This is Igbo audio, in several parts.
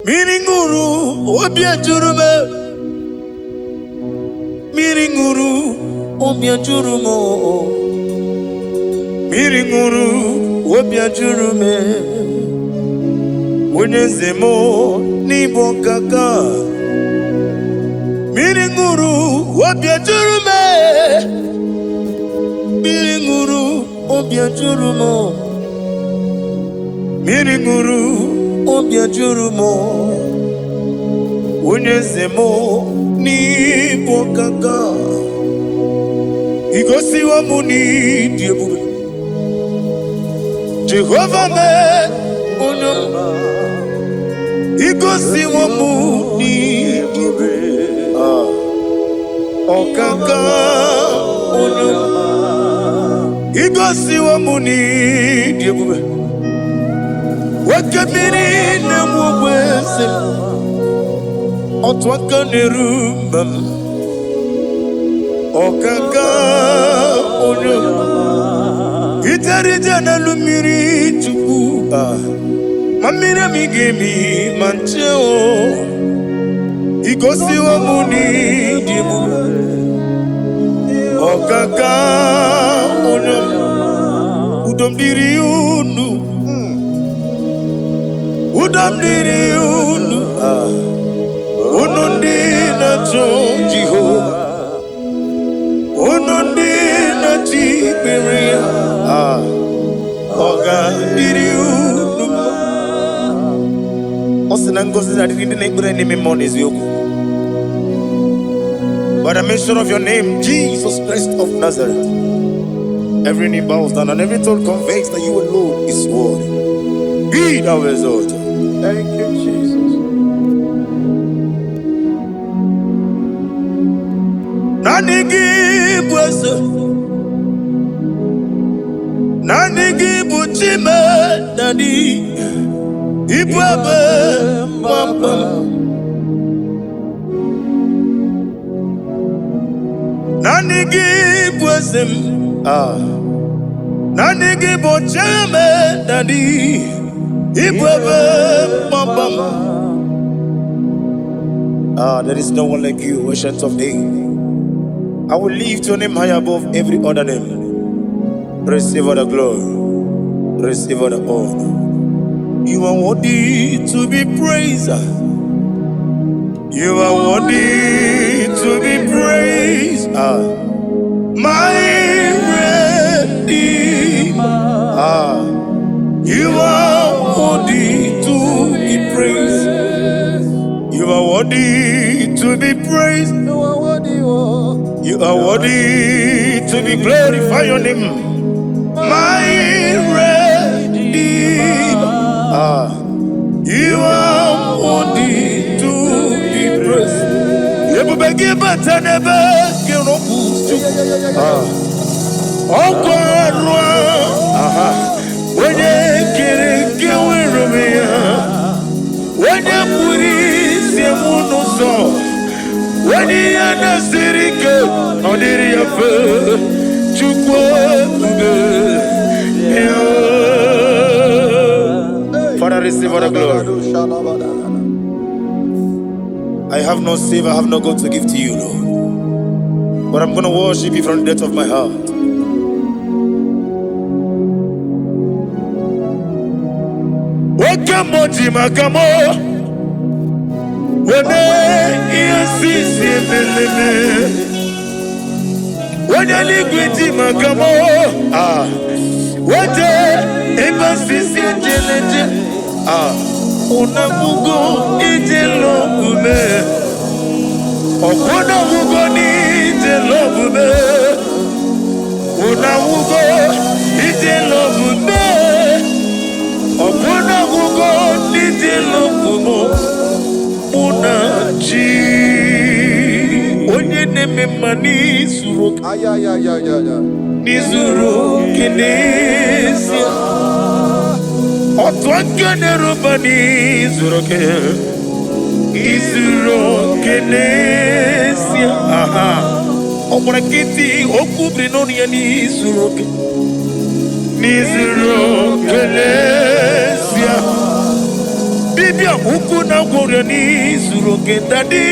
Mmiri ṅụrụ obi ejuru m. Mmiri ṅụrụ obi ejuru m. Mmiri ṅụrụ obi ejuru m. Onye eze m n'ịbụ ọkaka. Mmiri ṅụrụ obi ejuru m. Mmiri ṅụrụ obi ejuru m. Mmiri ṅụrụ obi ejuru m. Onye eze m n'ịbụ ọkaka. Igosiwo m n'ịdị ebube. Jehova mee onye ọma. Igosiwo m n'ịdị ebube. Ah, ọkaka onye ọma. Igosiwo m n'ịdị ebube. Oke mmiri na-enwe ogbe eze m. Otu aka na-eru mba m. Ọkaka onye ọma. Ijere ije n'elu mmiri Chukwu. Ah, ma mmiri emi ga-emi ma nche o. Igosiwo m n'ịdị ebube. Ọkaka onye ọma. Udo m dịrị unu. Udo m dịrị unu. Ah, unu ndị na-achọ Jehova. Unu ndị na-achọ ikpere ya. Ah, ọ ga-adịrị unu mma. Ọ sị na ngọzi na-adịrị ndị na-ekpere n'ime mmụọ na eziokwu. By the mention of your name, Jesus Christ of Nazareth, every knee bows down and every tongue confesses that you alone is worthy. Be thou exalted. Thank you, Jesus. Naanị gị bụ eze. Naanị gị bụ Chime Daddy. Ibu ebe mgbapụ m. Naanị gị bụ eze m. Ah. Naanị gị bụ Chime Daddy. Ibu ebe mgbapụ m. Ah, there is no one like you, Ancient of Days. I will lift your name high above every other name. Receive all the glory. Receive all the honor. You are worthy to be praised. You are worthy to be praised. Ah, my Redeemer. Ah, you are worthy to be praised. You are worthy to be praised. You are worthy, oh. You are worthy to be glorified. Your name, my Redeemer. Ah, you are worthy to be praised. Ebube gị bata n'ebe gị rọpụ Chukwu. Ah, ọkwa arụ aha onye kere eke nwere m ya onye kpụrụ isi m n'ụzọ onye ihe na-esiri ike ọ dịrị ya mfe. Chukwu ebube ya. Father, receive all the glory. I have no silver, I have no gold to give to you, Lord. But I'm going to worship you from the depth of my heart. Oke mmụọ ji maka mụ wene ihe sisi emeleme onye eluigwe ji maka mụ ah wete ebe sisi ejeleje ah unafugo ije lọbume ọkwụnafugo n'ije lọbume unafugo ije lọbume ọkwụnafugo n'ije lọbume mụ na chi onye na-eme mma n'izuru oke n'izuru oke n'ezie otu aka na-eruba n'izuru oke izuru oke n'ezie aha ọ gbara nkịtị okwu biri n'ọnụ ya n'izuru oke n'izuru oke n'ezie dibịa ukwu Na-agwọrịa n'izuru oke, Daddy,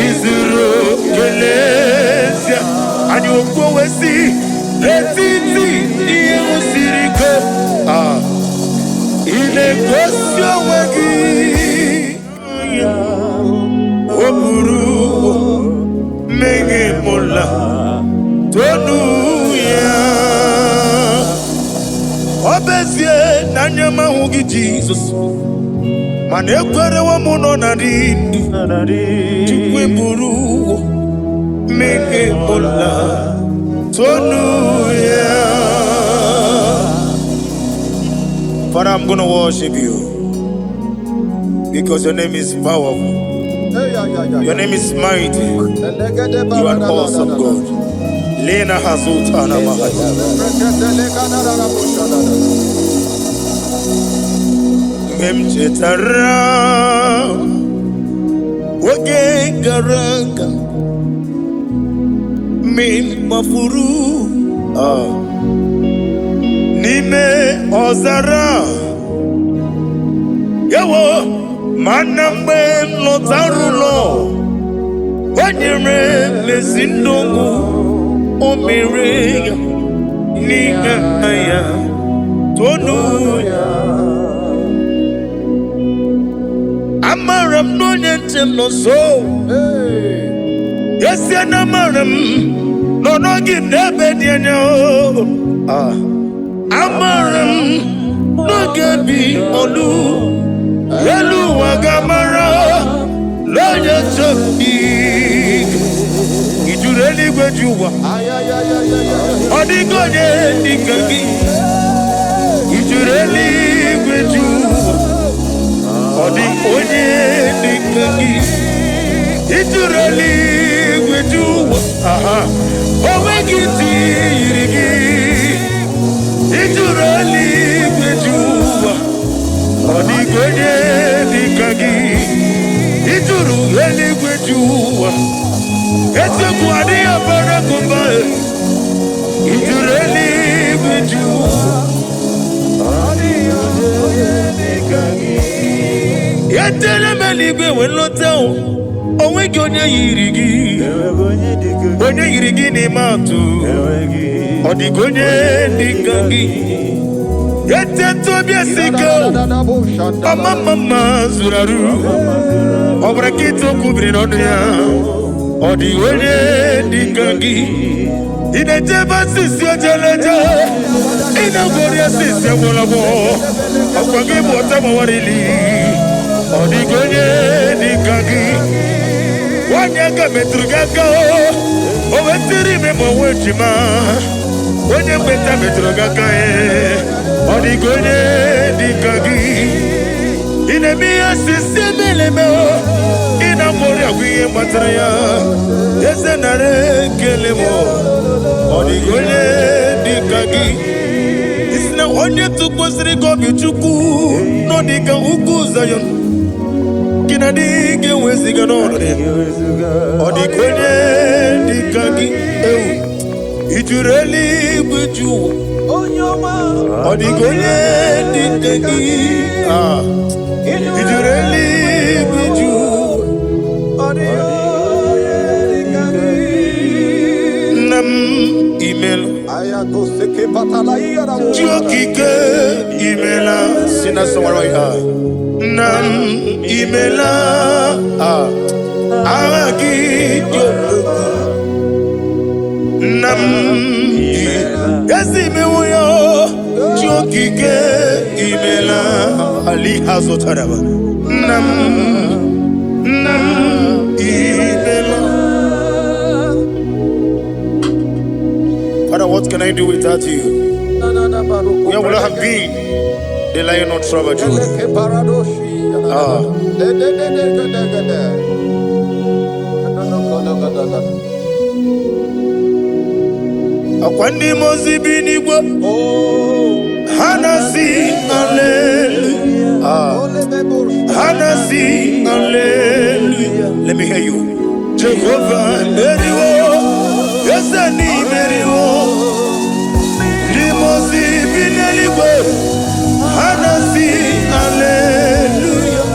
izuru oke n'ezie. Anyị okwu wee si n'etiti ihe siri ike, ah, ị na-egosi onwe gị. O buru mmehie mụla tonu ya. Ọ bụ ezie na anya m ahụghị Jizọs, mana ekwerewo m nọ na dị ndụ. Chukwu buru mmehie mụla tonu ya. Father, I'm going to worship you because your name is powerful. Your name is mighty. You are an awesome God. Lena Hazutana Mahaya. Mgbe m chetara oge gara aga, mgbe m gbafuru n'ime ọzara, ewo, mana mgbe m lọtara ụlọ, o nyere m ezi ndụ, o mere ya n'ihe ya tonu ya. Amara m na onye nche m nọ nso. Ezie na amara m nọ n'oge n'ebe dị anya o. Ah. Amara m n'oge bi olu elu ụwa ga-amara n'onye nche m dị. I juru eluigwe ju ụwa, ọ dịghị onye dị ka gị. I juru eluigwe ju ụwa, ọ dị onye dị ka gị. I juru eluigwe ju ụwa, aha, o nweghị ntị yiri gị. I juru eluigwe ju ụwa, ọ dịghị onye dị ka gị. I juru eluigwe ju ụwa, eziokwu adịghị abara gụba. I juru eluigwe ju ụwa. Etele m eluigwe wee lọta o, o nweghị onye yiri gị, onye yiri gị n'ime atụ, ọ dịghị onye dị ka gị. Etete obi esi ike o, ọma mma mma zuru arụ, ọ bụrụ nkịta okwu biri n'ọnụ ya, ọ dịghị onye dị ka gị. Ị na-ejebe asịsị ojeleje, ị na-agwọrị asịsị agwọlagwọ, ọkwa gị bụ ọta gbawarili, ọ dịghị onye dị ka gị. Nwanyị aka metụrụ gị aka o wetiri ime ma onwe ejima, onye mgbeta metụrụ gị aka, ọ dịghị onye dị ka gị. Ị na-eme ihe asịsị emeleme, ị na-agwọrị agwụ ihe gbatara ya, eze nara ekele m, ọ dịghị onye dị ka gị. Isi na onye tụkwasịrị gị obi Chukwu nọ dị ka ugwu Zayọn, gị na dị ga-eweziga n'ọnọdụ ya, ọ dịghị onye dị ka gị. Ewu, i juru eluigwe ju ụwa, ọ dịghị onye dị ka gị. Ah, i juru eluigwe ju ụwa. Nna m imela, Chi okike imela, si na sọgbara ya. Nna m imela, ah, agha gị dị odogwu. Nna m ezi imewo ya, Chi okike imela, ali ha zụtara m. Nna m, nna m imela. Father, what can I do without you? Where would I have been? The lion of tribe of Judah. Ah. Akwa ndị mmụọ ozi bi n'igwe, ha na-asị hallelujah. Ah. Ha na-asị hallelujah. Let me hear you. Jehovah meriwo, eze n'imeriwo. Ndị mmụọ ozi bi n'eluigwe, ha na-asị hallelujah.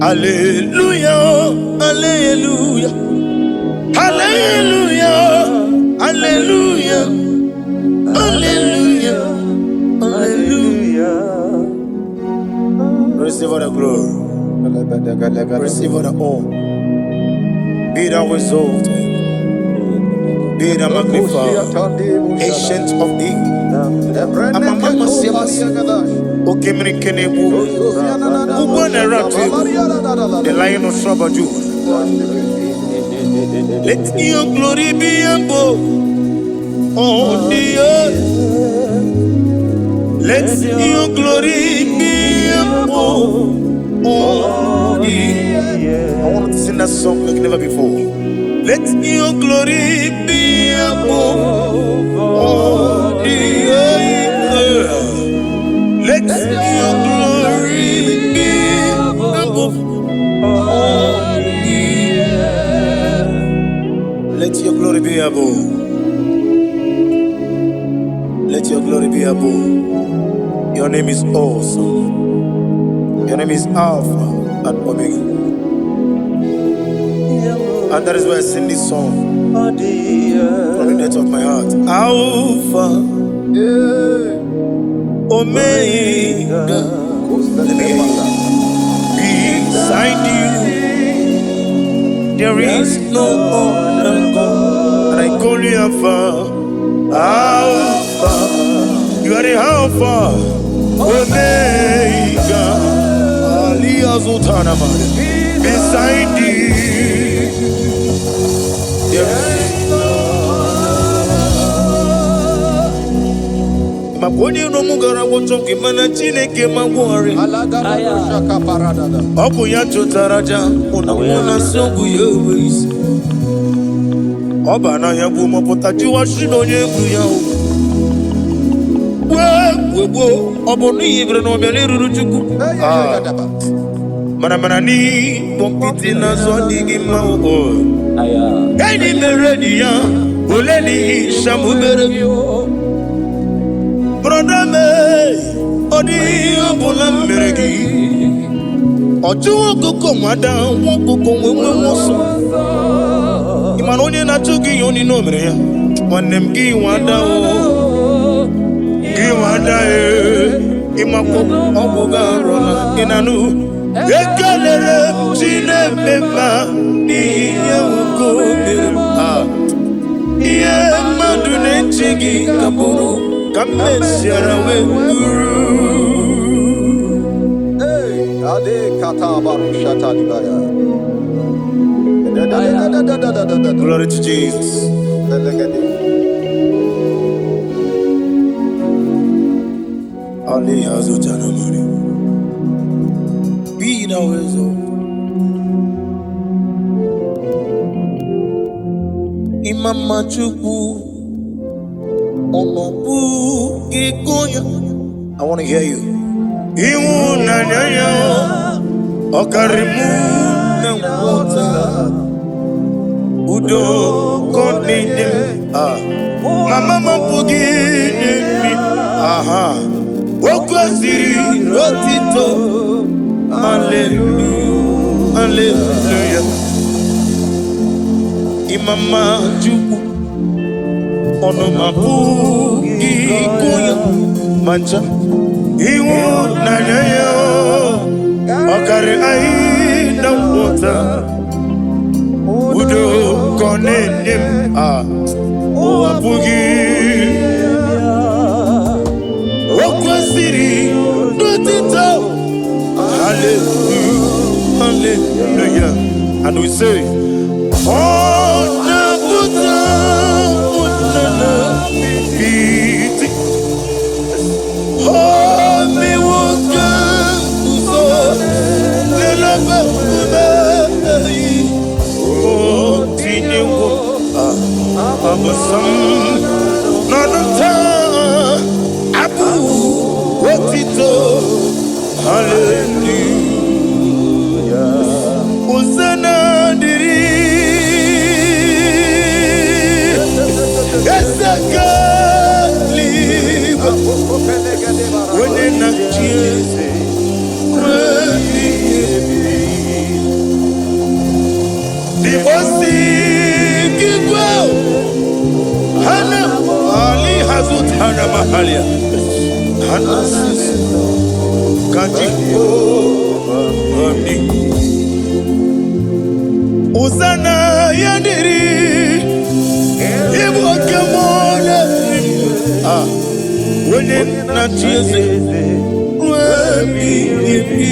Hallelujah, hallelujah, hallelujah, hallelujah, hallelujah, hallelujah. Receive all the glory, receive all the honor. Be thou exalted, be thou magnified, Ancient of Days. Amama Okemiri Kenebu, the Lion of tribe of Judah. Let your glory be above on the earth. Let your glory be above on the earth. I want to sing that song like never before. Let your glory be above on the earth. Let your glory be above on the earth. Let your glory be above. Let your glory be above. Your name is awesome. Your name is Alpha and Omega. And that is why I sing this song from the depth of my heart. Alpha, Omega. Let me hear you. Beside you, there is no other God. And I call you Alpha, Alpha. You are the Alpha, Omega. Beside you, there is no. Maka onye iro m gara gwọchọ gị mana Chineke ma gwọrị. Ọ bụ ya chụtara aja mụ na mụ na nsị ọgwụ ya enwe isi. Ọ ba n'ahịa bụ mọpụta jiwa shi na onye egwu ya o. Gboo gboo ọ bụ n'ihi bere na ọbịa n'eruru Chukwu. Mana mana n'ikpọ nkịtị n'azụ adịghị mma o. Enyi mere enyi ya ole n'ihi shamubere gị. Brọda me ọ dịghị ihe ọbụla m mere gị. Ọ chụwa ọkụkọ nwada nwa ọkụkọ nwe nwe nwe ọsọ. Ị ma na onye na-achụ gị ihe onye o mere ya. Nwanne m gị nwada o. Gị nwada e. Ịmakwa ọgwụ gị arụla ị na-anụ. Ekelere m Chineke mma n'ihi ihe nwoke o mere m. Ihe mmadụ na-eche gị ka bụrụ ka m mesiara wee bụrụ. Glory to Jesus. Ali Azutanamari. Be thou exalted. Imama Chukwu, Onobu Gikoya. I want to hear you. Ịhụnanya ya ọ karịrị mụ na nghọta. Udo ka ọ na-enye m. Mama m apụghị inye m. Aha. O kwesịrị otito. Hallelujah. Hallelujah. Imama Chukwu, ọnụ m apụghị ịgụ ya ma ncha. Ịhụnanya ya ọ karịrị anyị na nghọta. Udo ka ọ na-enye m. Ụwa apụghị. O kwesịrị n'otito. Hallelujah. Hallelujah. And we say, ọ na-apụta ụnana iti. O mewo ka nguzo n'elebe ume O tinyewo abụsam n'ọnụ taa abụ otito. Hallelujah. Hosanna dịrị eze eluigwe, onye na-achị eze ruo ebighị ebi. Hanamahalia. Hanasis. Ka Jehova dị. Hosanna ya dịrị. Ịbụ oke mmụọ na-eri. Ah, onye na-achị eze ruo ebighị ebi.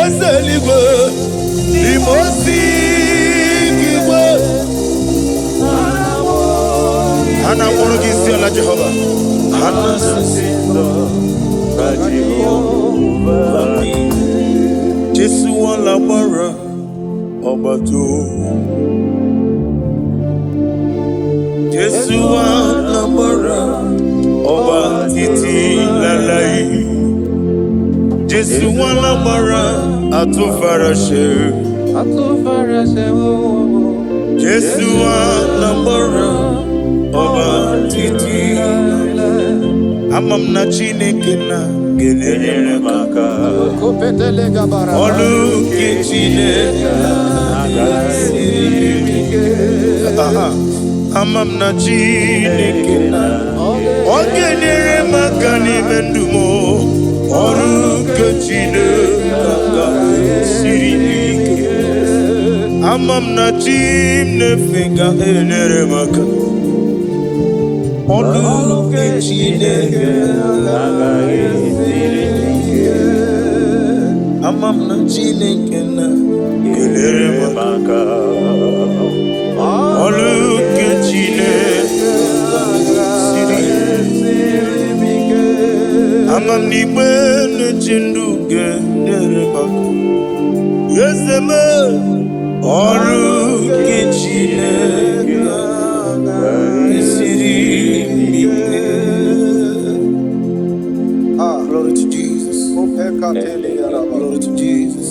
Eze eluigwe, n'ime ozi gị igwe. Ha na-akpọrọ gị isi ala, Jehova. Ha na-asị Ka Jehova dị. Jésù wọn lágbára ọba tó. Jésù wa lágbára ọba títí láláì. Jésù wa lágbára àtúnfaraṣe. Àtúnfaraṣe o. Jésù wa lágbára ọba títí. Ama m na Chineke na ga-enyere m aka. Ọlụ nke Chineke siri ike. Aha. Ama m na Chineke na ọ ga-enyere m aka n'ime ndụ m. Ọrụ nke Chineke siri ike. Ama m na chi m na-efe ga-enyere m aka. Ọrụ nke Chineke Agaghị esiri ike. Ama m na Chineke na ga-enyere m aka. Maka Ọrụ nke Chineke siri ike. Ama m na igbe na-eche ndụ ga-enyere m aka. Eze m, ọrụ nke Chineke esiri m ike. Glory to Jesus. Glory to Jesus.